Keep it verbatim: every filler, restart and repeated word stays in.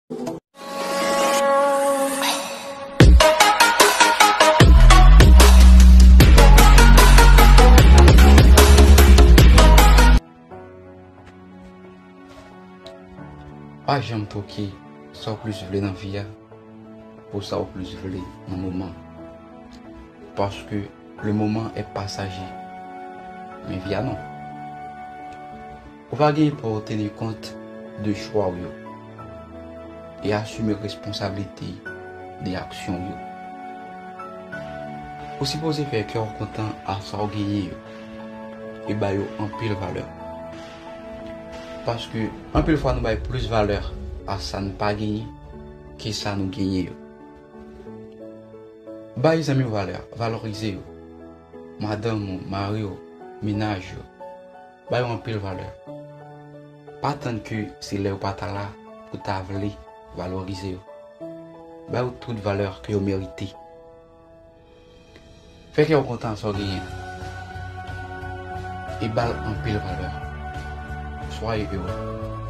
Pa janm twoke sa w plis vle nan vi a pou sa w plis vle nan moman. Paske le moment est passager. Men vi a non. Ou pa gen pou w teni kont de chwa w yo e asime responsablite de aksyon w yo. Ou sipoze fè kè w kontan a sa w genyen yo e ba yo anpil valè. Paske anpil fwa nou bay plis valè a sa n pa genyen ke sa nou genyen yo. Bay zanmi w valè, valorize yo. Madanm ou, mari w, mennaj ou, ba yo anpil valè. Pa tann ke se lè yo pa ta la pou ta vle valorize yo. Ba yo tout valè ke yo merite. Fè kè w kontan sa w genyen e ba l anpil valè. Soyez heureux.